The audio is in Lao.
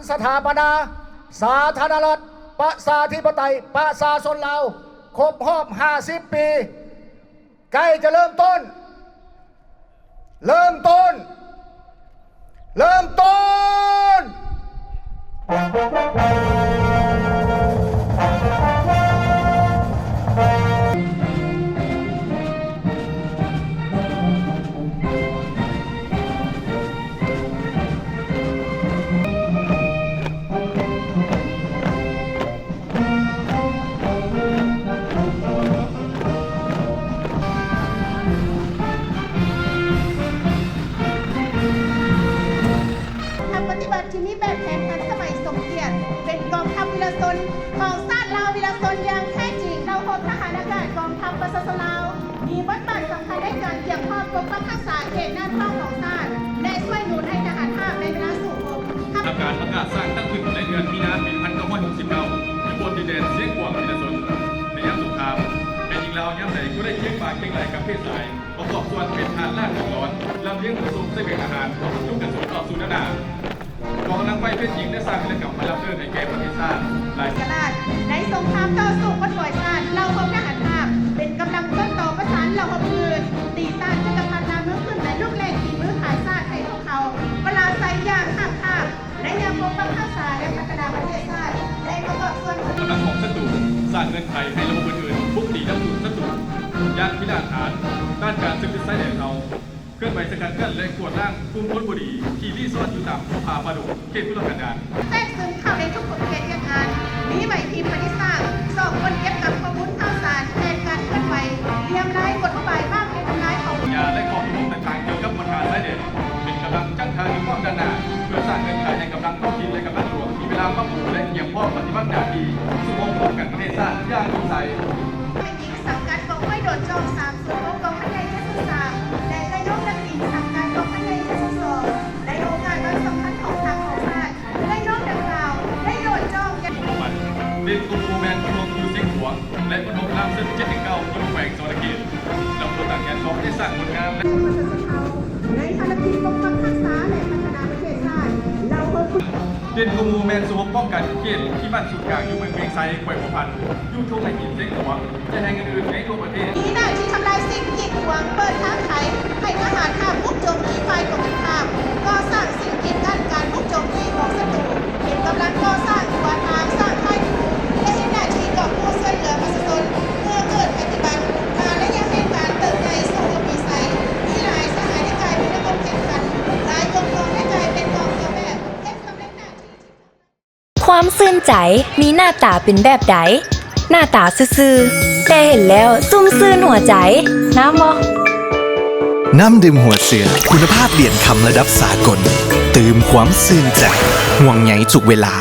ສະຖາປະນາສາທາລະນະລັດ ປະຊາທິປະໄຕ ປະຊາຊົນລາວ ຄົບຮອບຫ້າສິບປີ ໃກ້ຈະເລີ່ມຕົ້ນ. ເລີ່ມຕົ້ນ. ເລີ່ມຕົ້ນ. ທັງປະຕິບັດທີ່ມີແບບແຜນທັນສະໄໝສົມກຽດ ເປັນກອງທັບວິລະຊົນຂອງຊາດລາວວິລະຊົນຢ່າງແທ້ຈິງ. ເຮົາຮົບທະຫານອາກາດກອງທັບປະຊາຊົນລາວ ມີບົດບາດສຳຄັນໃນການກຽມພ້ອມປົກປັກຮັກສາເຂດນ່ານທ້ອງຂອງຊາດ ແລະ ຊ່ວຍໜູນໃຫ້ທະຫານຮາບໃນເວລາສູ້ຮົບ. ທາງການປະກາດສ້າງຕັ້ງຂຶ້ນໃນເດືອນມີນາ ປີໜຶ່ງພັນເກົ້າຮ້ອຍຫົກສິບເກົ້າ ຢູ່ບົນດິນແດນຊຽງຂວາງ ວິລະຊົນ. ໃນຍາມສົງຄາມ ແມ່ຍິງລາວຍາມໃດກໍໄດ້ຄຽງບ່າຄຽງໄຫຼ່ກັບເພດຊາຍ ປະກອບສ່ວນເປັນທາດລາກຂອງຫຼອນ ລຳລຽງຜູ້ຊົງໃສ່ແບກອາຫານ ທຸກກະສົນອອກສູ່ໜ້າໜາວ. ກອງກຳລັງໄຟເພດຍິງໄດ້ສ້າງວິລະກຳອັນລ້ຳເລີດໃຫ້ແກ່ປະເທດຊາດຫຼາຍ. ໃນສົງຄາມຕໍ່ສູ້ປົດປ່ອຍຊາດ ເຫຼົ່າຮົບທະຫານຮາບ ເປັນກຳລັງຕົ້ນຕໍປະສານເຫຼົ່າຮົບອື່ນ ຕີຕ້ານຈັກກະພັດລາວເມືອງຂຶ້ນ ແລະ ລຸກແລ່ນຝີມືຂາຍຊາດໃຫ້ພວກເຂົາປະລາໄຊຢ່າງຫາກຄາບ. ໃນຍາມປົກປັກຮັກສາ ແລະ ພັດທະນາປະເທດຊາດ ໄດ້ປະກອບສ່ວນ ກຳລັງຂອງສັດຕູ ສ້າງເງື່ອນໄຂໃຫ້ລະບົບອື່ນໆບຸກຕີດັບສູນສັດຕູຢ່າງພິລາດຖານ. ດ້ານການສືບຊາຍແດນເຮົາ ເຄື່ອນໄຫວສະກັດກັ້ນ ແລະ ກວດລ້າງກຸ່ມຄົນບໍ່ດີທີ່ລີ້ຊ່ອນຢູ່ຕາມທົ່ວຜາປ່າດົງ ເຂດທຸລະກັນດານ. ແຊກຊຶມເຂົ້າໃນທຸກຂົງເຂດວຽກງານ ມີໄຫວພິບປະດິດສ້າງ ຊອກຄົ້ນເກັບກຳຂໍ້ມູນຂ່າວສານ ແຜນການເຄື່ອນໄຫວ ລຽມລາຍກົດໝາຍບ້າງແຜນທຳລາຍຂອງ ຍາ ແລະ ຂໍ້ຕົກລົງຕ່າງໆກ່ຽວກັບບັນຫາຊາຍແດນ ເປັນກຳລັງຈັງທ່າຢູ່ປ້ອມດ້ານໜ້າ ເພື່ອສ້າງເງື່ອນໄຂໃຫ້ກຳລັງທ້ອງຖິ່ນ ແລະ ກຳລັງຫຼວງ ມີເວລາປັບປຸງ ແລະ ກຽມພ້ອມປະຕິບັດໜ້າທີ່ສູ້ຮົບຮ່ວມກັນປະເທດຊາດຢ່າງຈິງໃຈ. ແມ່ຍິງສັງກັດກອງຮ້ອຍໂດດຈ່ອງສາມສູນຫົກ ກອງພັນໃຫຍ່ເຈັດສູນສາມ ແລະ ໄດ້ນ້ອມນັກບິນສັງກັດກອງພັນໃຫຍ່ເຈັດສູນສອງ ໃນໂອກາດວັນສຳຄັນຂອງພັກຂອງຊາດ ເອື້ອຍນ້ອງດັ່ງກ່າວໄດ້ໂດດຈ້ອງຢ່າງ ເດັ່ນກວ່າໝູ່ແມ່ນພຸດຫົກຢູ່ຊຽງຂວາງ ແລະ ພຸດຫົກລາມເຊິ່ງເຈັດໜຶ່ງເກົ້າຢູ່ແຂວງສະຫວັນນະເຂດ. ລຳໂພງຕ່າງແດນຂອງປະເທດຊາດງົດງາມ ແລະ ປະຊາຊົນເຮົາ ໃນພາລະກິດປົກປັກຮັກສາ ແລະ ພັດທະນາປະເທດຊາດ ເຫຼົ່າຫົບ ເດັ່ນກວ່າໝູ່ແມ່ນສູນຮົບປ້ອງກັນເຂດທີ່ບ້ານສູນກາງຢູ່ເມືອງວຽງໄຊ ແຂວງຫົວພັນ ຢູ່ທົ່ງໄຮ່ຫີນຊຽງຂວາງ ແລະ ແຫ່ງອື່ນໆໃນທົ່ວປະເທດ. ມີໜ້າທີ່ທຳລາຍສິ່ງກີດຂວາງ, ເປີດທາງໄຂໃຫ້ທະຫານຮາບບຸກໂຈມຕີຝ່າຍກົງກັນຂ້າມ, ກໍ່ສ້າງສິ່ງກີດກັ້ນການບຸກໂຈມຕີຂອງສັດຕູ, ເປັນກຳລັງກໍ່ສ້າງຂົວທາງ, ສ້າງຄ້າຍຄູ, ແລະ ເຮັດໜ້າທີ່ກອບກູ້ຊ່ວຍເຫຼືອປະຊາຊົນ. ເມື່ອເກີດໄພພິບັດ, ການໄລຍະແຫ່ງການເຕີບໃຫຍ່ສູ່ບໍ່ມີໄຊ, ມີຫຼາຍສະຫາຍໄດ້ກາຍເປັນນັກລົບແຂ່ງຂັນ, ຫຼາຍກົມກອງໄດ້ກາຍເປັນກອງຕົວແປ, ເຮັດສຳເລັດໜ້າທີ່ທີ່ ຄວາມຊື່ນໃຈມີໜ້າຕາເປັນແບບໃດ? ໜ້າຕາຊື່ໆ ແຕ່ເຫັນແລ້ວຊຸ່ມຊື່ນຫົວໃຈ. ນ້ຳບໍ່? ນ້ຳດື່ມຫົວເສືອ ຄຸນນະພາບຫຼຽນຄຳລະດັບສາກົນ ຕື່ມຄວາມຊື່ນໃຈ ຫ່ວງໃຍທຸກເວລາ.